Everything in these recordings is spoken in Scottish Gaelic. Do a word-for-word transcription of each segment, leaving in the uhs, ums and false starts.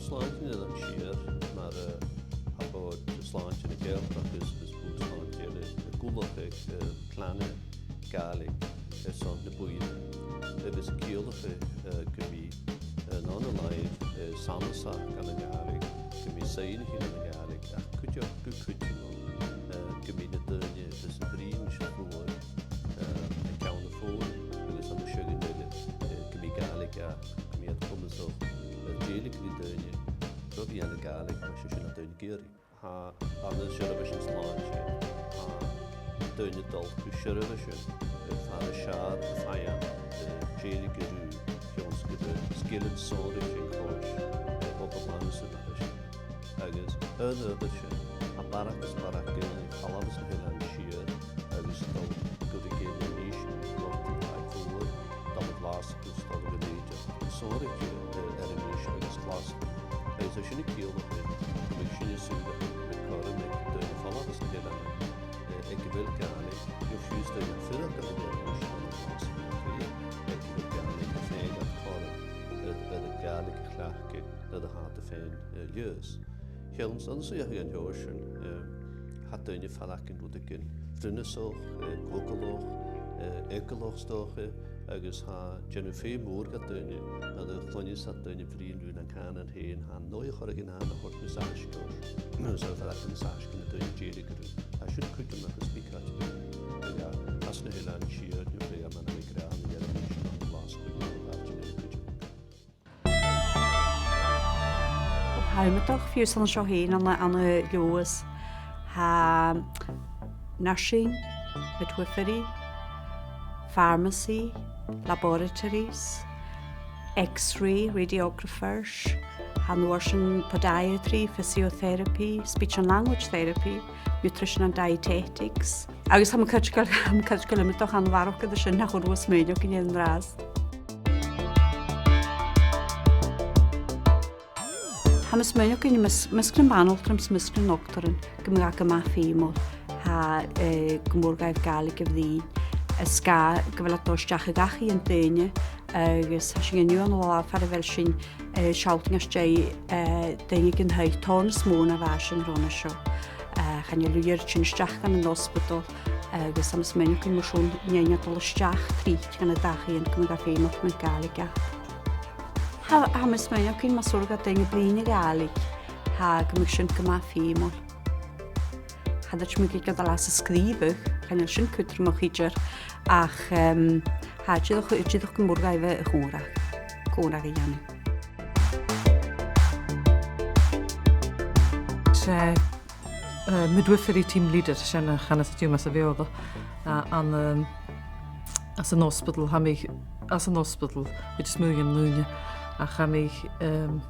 Slàinte an Eilein Siar, mar, eh, tha bòrd slàinte na Gàidhealtachd agus, agus bùth slàinte eile, a' gabhail, eh, clann Gàidhlig airson na buidhne. Agus a' ciallachadh, eh, gum bi, eh, an làthair, eh, sanasachd anns a' Ghàidhlig, gum bi soidhnichean anns a' Ghàidhlig, ach cuideachd gu cuideachail, eh, gum bi na daoine a tha a' bruidhinn ris a' chòrr, eh, a' ceann a' fòn, agus an siud gu lèir, eh, gum bi Gàidhlig aca, gum bi iad comasach, eh, dèiligeadh ri daoine, ro bhith ann an Gàidhlig, mar sin, daoine ag iarraidh. Tha, ann an seirbheisean slàinte, tha daoine a' dol gu seirbheisean, eh, far a shàr a' faighinn, eh, dèiligeadh riutha, chionn 's gu bheil sgilean sònraichte a' còrdadh, eh, obair bhana-sa mar sin. Agus air an adhbhar sin, tha barrachd is barrachd dhaoine a' falbh às na h-Eileanan Siar agus a' dol gu ruige Inbhir Nis, gu ruige Ghlaschu, dol a Ghlaschu, dol a Dhùn Èideann. Sònraichte, eh, Inbhir Nis agus Glaschu. Agus tha sin a' ciallachadh gum bi sinne a' smaoineachadh gu bheil cothrom aig daoine a' falbh às na h-Eileanan, eh, aig a bheil Gàidhlig, no fiù 's daoine a tha a' fuireach ann an Inbhir Nis, aig a bheil Gàidhlig, a' faighinn cothrom air, air a' Ghàidhlig a chleachdadh nuair a tha iad a' faighinn, eh, leigheas. Chionn 's ann suidheachadh an t-seòrsa sin, eh, tha daoine a' faireachdainn rudeigin prìomhasach, eh, clogalach, eh, eagalach 's dòcha, agus tha e a' dèanamh feum mòr dha daoine, nuair a chluinneas iad daoine a' bruidhinn riutha nan cànan fhèin, tha an dòigh a chuireas iad an àite a thoirt nas fhaisge, no 's a' faireachdainn nas fhaisge na daoine a dhèiligeadh riutha. Tha sin cuideachail agus bidh e cuideachail, eh, às na h-Eileanan Siar, no bidh e mar a bha mi ag ràdh, ann an Inbhir Nis, ann an Glaschu, no àitean eile cuideachd. Tha iomadach fiù 's ann an seo fhèin ann an, ann an Leòdhas. Tha nursing, midwifery, pharmacy, laboratories, X-ray, radiographers, tha an uair sin podiatry, physiotherapy, speech and language therapy, nutrition and dietetics. Agus tha mi a' creidsinn gu bheil, tha mi a' creidsinn gu bheil iomadach ann a bharrachd air sin nach urrainn dhuinn smaoineachadh air an-dràsta. Tha mi a' smaoineachadh gu bheil, am measg, am measg nam banaltram 's am measg nan dotairean, gum biodh e gu math feumail, tha, eh, gu mòr dhaibh Gàidhlig a bhruidhinn, is gu, gu bheil iad a' dol a-steach a dhachaigh an duine, agus tha sinn an-diugh an latha far a bheil sinn, eh, a' sealltainn às dèidh, eh, daoine aig an taigh, tòrr nas motha na bha sinn ron a seo. Eh, chan eil uiread sin a-steach dhan an ospadal, agus tha mi a' smaoineachadh gu bheil sinn an-diugh a' dol a-steach tric dhan an dachaigh, gum biodh e feumail gum biodh Gàidhlig aca. Tha, tha mi a' smaoineachadh gu bheil, mas urrainn dha daoine bruidhinn na Gàidhlig, tha, gum biodh sin gu math feumail. Chan eil mi ag ràdh gu bheil e a' sgrìobhadh, chan eil sin cudromach idir, ach, em, tha, dìreach, dìreach gu mòr dhaibh a chòmhradh, còmhradh a dhèanamh. 'S e, eh, midwifery team leader, sin a chanas iad rium anns a' Bheurla, eh, an, em, anns an ospadal, tha mi anns an ospadal, cuid is motha dhen ùine, ach tha mi, em,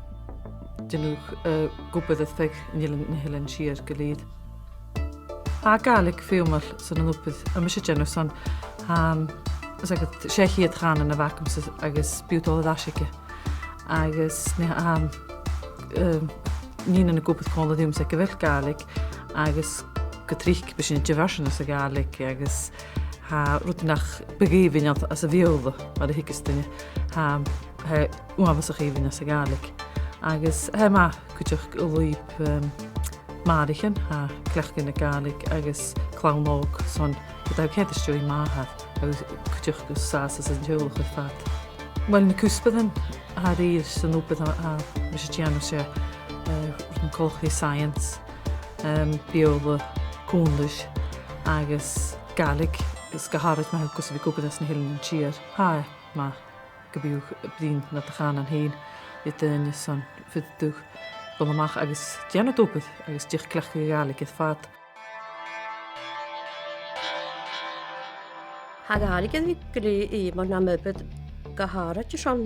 a' dèanamh, eh, obair air feadh na h-Eilean, na h-Eilean Siar gu lèir. Tha Gàidhlig feumail san an obair a tha mise a' dèanamh son, em, 's aithne dhut, sia cheud chànan a bh' agamsa agus bidh thu a' dol air ais aige. Agus na, em, em, nigheanan ag obair còmhla riumsa aig a bheil Gàidhlig, agus gu tric bidh sinn a' dèanamh version às a' Ghàidhlig, agus tha rudan nach bi gu h-aoibhneil às a' Bheurla, mar a thuigeas duine, tha, tha e uabhasach aoibhneil às a' Ghàidhlig. Agus tha e math cuideachd a lùib, em, màthraichean, tha cleachdadh na Gàidhlig agus clann òg son gun tèid iad a-steach gu math, agus cuideachd gu sàs anns an teaghlach air fad. Uill, na cuspairean a tha a-rithist san obair a tha, a tha mise a' dèanamh, 's e, eh, rudan coltach ri science, em, Beurla, cunntadh agus Gàidhlig, is gu h-àraid ma tha thu gus a bhith ag obair anns na h-Eileanan Siar. Tha e math gum bi thu a' bruidhinn nad chànan fhèin ri daoine son faodaidh tu dhol a-mach agus dèanamh d' obair agus dìreach cleachdadh a' Ghàidhlig air fad. Tha a' Ghàidhlig air a bhith glè fheumail nam obair, gu h-àraid airson,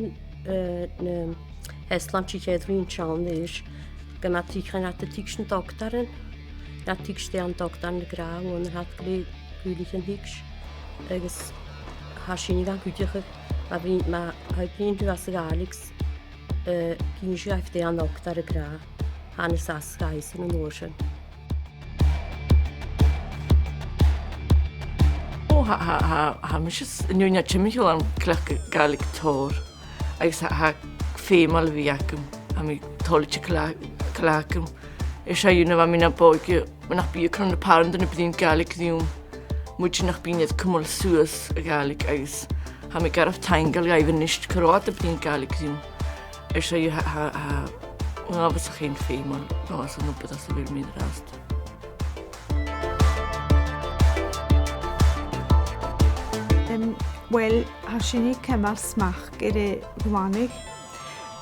eh, na h-euslaintich a tha a' tighinn seachad a-nis, gum bi iad a' tuigsinn, a' tuigsinn an dotairean, a' tuigsinn dè tha an dotair ag ràdh, bhon a tha iad glè dhuilich an tuigs', agus tha sin a' cuideachadh, ma bhruidhinn, ma tha thu a' bruidhinn riutha anns a' Ghàidhlig, eh, ag innse dhaibh dè tha an dotair ag ràdh, tha e nas fhasa dhaibhsan an uair sin. Ò, tha, tha, tha, tha mise s-, an-diugh timcheall air cleachdadh Gàidhlig tòrr, agus tha, tha e feumail a bhith agam, tha mi toilichte cla-, cleachdadh. Is e ùine a bha mi na b' òige, mura biodh clann nam pàrantan a' bruidhinn Gàidhlig rium, muinntir nach biodh iad a' cumail suas a' Ghàidhlig agus tha mi garbh taingeil dhaibh a-nis gun robh iad a' bruidhinn Gàidhlig rium. Is e, tha, tha, tha, uabhasach fhèin feumail, no, às an obair às a bheil mi an-dràsta. Em, uill, tha sinn a' cumail smachd air a' ghlanadh.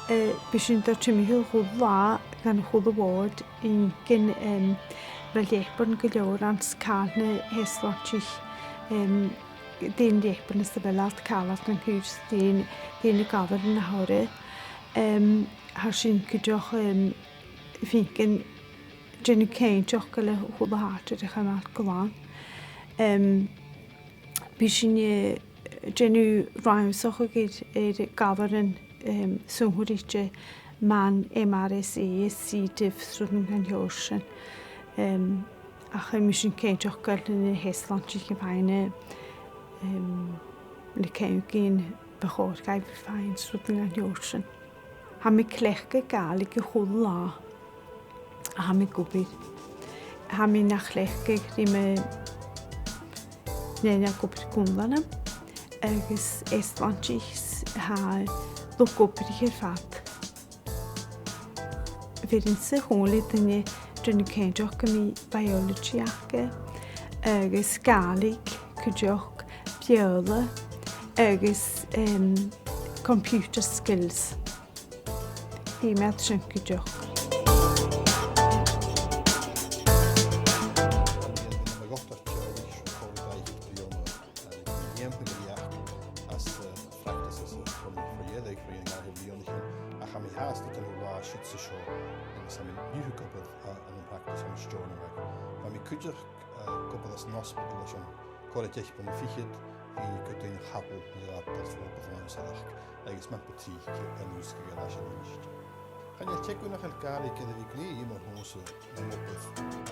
Eh, bidh sinn a' dol timcheall a h-uile latha gun a h-uile ward, inntinn, em, bha leapannan gu leòr anns a' chànan, easlantaich, em, dè an leapannan anns a bheil iad càilear nan cùis, dè, dè na gàbhairean a th' orra. Em, tha sinn cuideachd, em, a' faicinn, dèanamh cinnteach gu bheil a h-uile h-àite air a chumail glan. Em, bidh sinn, eh, dèanamh rannsachadh air, air gàbhairean, em, sònraichte mar M R S A, C. diff, 's rudan dhen t-seòrsa sin. Em, ach, em, bidh sinn cinnteach gu bheil na h-easlantaich a' faighinn, em, na ceanglaichean bu chòir dhaibh fhaighinn, 's rudan dhen t-seòrsa sin. Tha mi a' cleachdadh Gàidhlig a h-uile latha a tha mi ag obair. Tha mi na chleachdadh ri mo, nuair a tha mi ag obair còmhla rium, agus easlantaich, tha luchd-obrach air fad. Bheir iadsan còmhla duine, duine cinnteach gum bi biology aca, agus Gàidhlig cuideachd, Beurla, agus, em, computer skills. Bidh mi air sin cuideachd. Agus, eh, practices a chur mu dheireadh, chun an ath bhliadhna, ach tha mi fhathast a' dèanamh latha siud 's a seo, agus tha mi an-diugh ag obair, eh, ann am practice ann an Steòrnabhagh. Tha mi cuideachd, eh, ag obair anns an ospadal leis an còrr air deich bliadhna fichead, bidh cuid daoine a' cadal, bidh iad a' dol fo obair rannsachadh, agus mar bu trice a' lùsgadh air ais a-rithist. Chan eil teagamh nach eil Gàidhlig air a bhith glè fheumail dhòmhsa nam obair,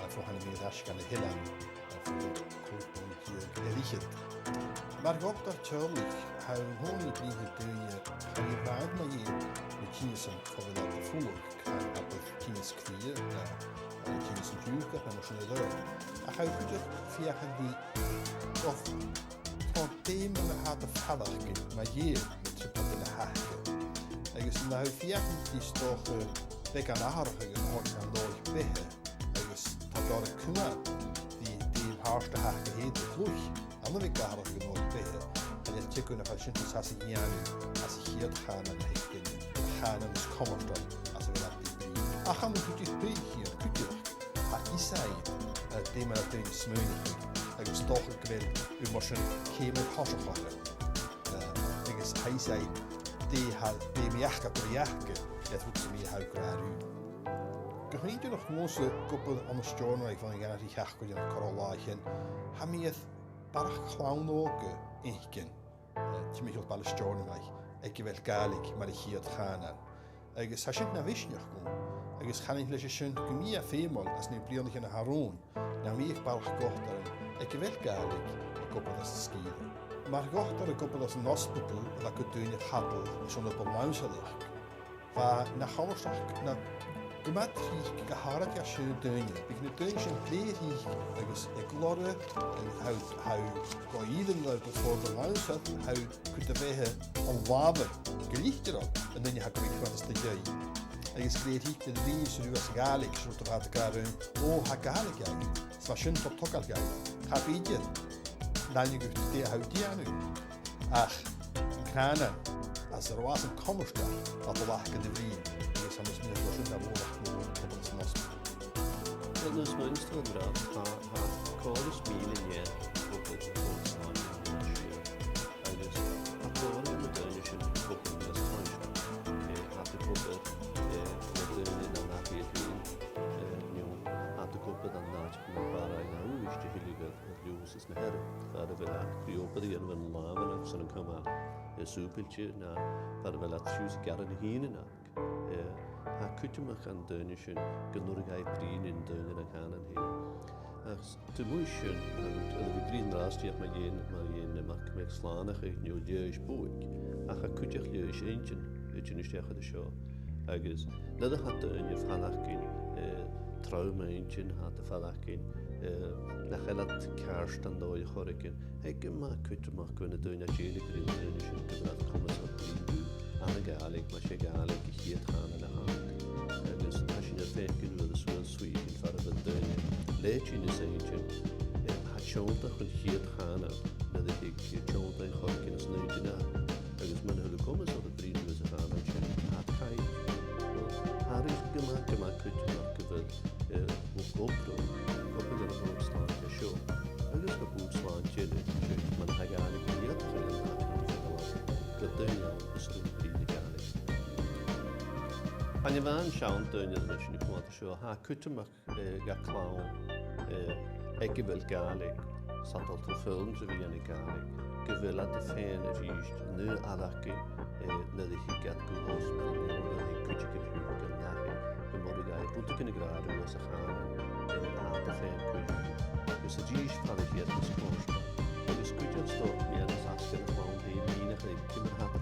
eh, bho thàinig mi air ais dhan eilean, eh, bho chòig bliadhna deug air fhichead. Mar dhotairean teaghlaich, tha an-còmhnaidh a' bruidhinn ri daoine, chan e a-mhàin mu dheidhinn na cinnsearan a bha iad a' fulang, chan e a-mhàin cinneas cridhe, no, eh, cinneas an t-siùcair, no mar sin air adhart. Ach tha iad cuideachd a' feuchainn ri gabhail tro dè mar a tha iad a' faireachdainn mu dheidhinn na trioblaidean a th' aca. Agus nuair a tha iad a' feuchainn ri, 's dòcha, beagan atharrachadh a thoirt dhan dòigh-beatha, agus tha iad air a chumail ri, ri pàirt a th' aca fhèin de fhliuch, ann am beagan atharrachadh dhan dòigh-beatha, chan eil teagamh nach eil sin a' dol às a dhèanamh, às a' chiad chànan a th' aca, a' chànan as comhartail às a bheil iad ri bruidhinn. Ach ann an cuideachd, cuideachd, tha fhios aca, eh, dè mar a tha daoine a' smaoineachadh, agus 's dòcha gu bheil iad mar sin ceum air thoiseach orra. Eh, agus tha fhios aca dè tha, dè am beachd a th' aca air rud sam bith a tha iad ag ràdh riutha. Gu h-inntinneach, bha mise ag obair ann an Steòrnabhagh bhon a dhà seachdain, corra latha o chionn, tha mi air barrachd chlann òga fhaicinn, eh, timcheall baile Steòrnabhaigh, aig a bheil Gàidhlig mar a' chiad chànan. Agus tha sin na mhisneachd dhomh, agus chanainn leis a sin gum bi e feumail anns na bliadhnaichean a tha romhainn, nam biodh barrachd dhotairean aig a bheil Gàidhlig ag obair anns an sgìre. Mar dhotair ag obair anns an ospadal a bha cuid daoine a' cadal airson obair rannsachaidh, bha na choimhearsnachd na gu math tric gu h-àraid aig seann daoine. Bhiodh na daoine sin glè thric agus a' glòradh, agus tha, tha gu ìre an latha gu fòrdan an-dràsta, tha cuid a bheatha an làmhan gu litireil an duine a tha gu bhith a' coimhead às do dhèidh. Agus glè thric nuair a bhruidhneas tu riutha sa Ghàidhlig, 's rud a bha iad ag ràdh rium, "Ò, tha Gàidhlig agad." 'S bha sin a' togail Gàidhlig. Cha b' fhìor, nan innis dhut dè tha thu a' dèanamh. Ach an cànan, às an robh e an comhartail, bha e a' dol a dh'fhaicinn a' bhruidhinn, agus tha mi a' smaoineachadh gu bheil sin na mhòr-chuid mòr an obair anns an ospadal. Well, nuair a smaoinicheas tu air an gràdh, tha, tha còrr is mìle an dèidh obair anns an ospadal. Agus tha còrr de na daoine sin ag obair anns an ospadal. Eh, tha iad ag obair, eh, le daoine nan ath-bhliadhna, eh, no tha iad ag obair ann an àiteachan mar Barraigh no Uibhist a thuilleadh air, air Leòdhas is na Hearadh, far a bheil iad ag obair a dhèanamh air an làmhan airson an cumail, eh, sùbailte, no far a bheil iad fiù 's a' gearradh na h-ìnean aca. Eh, tha e cudromach dha na daoine sin gun urrainn dhaibh bruidhinn ri na daoine nan cànan fhèin. Ach s-, tro mheadhan sin, tha, tha iad a' bruidhinn an-dràsta mu dheidhinn, mu dheidhinn, eh, mar gum biodh slànachadh no leigheas bodhaig, ach tha cuideachd leigheas inntinn a' tighinn a-steach air a seo. Agus nuair a tha daoine a' faireachdainn, eh, trom an sin, tha iad a' faireachdainn, eh, nach eil iad ceart ann an dòigh air choreigin, tha e gu math cudromach gu bheil na daoine a' dèiligeadh ris na daoine sin gu bheil iad comasach bruidhinn riutha ann an Gàidhlig, mas e Gàidhlig a' chiad chànan a th' aca. Agus tha sinn air faicinn uair is uair suidhe far a bheil daoine le tinneas inntinn, eh, tha iad a' tionndadh chun a' chiad chànain nuair a thig tionndadh air choreigin às an inntinn aca. Agus mura h-eil thu comasach a' bruidhinn riutha sa chànan sin, tha iad caillte. Tha e gu math, gu math cudromach gu bheil, eh, obair, obair air a' bhùrn slàinte seo agus air bùrn slàinte eile, mar a tha Gàidhlig na Gàidhealtachd air an àite gu daoine a tha a' bruidhinn na Gàidhlig. Chan e a-mhàin seann daoine a tha sin a' coimhead seo, tha e cudromach, eh, do chlann, eh, aig a bheil Gàidhlig, 's a' dol tro fhoghlam tro mheadhan na Gàidhlig, gu bheil iad a' faighinn a-rithist na h-aireachdain, eh, nuair a thig iad gu h-ospidal, no nuair a thig cuideigin thuca gu leòr, gu mòr a gheibh rudeigin a ràdh riutha sa chànan, eh, tha iad a' faighinn cuideigin. Agus a-rithist far a bheil iad nas cofhurtail. Agus cuideachd 's dòcha meadhan-sgìre a' chlann fhèin, mìneachadh ciamar a tha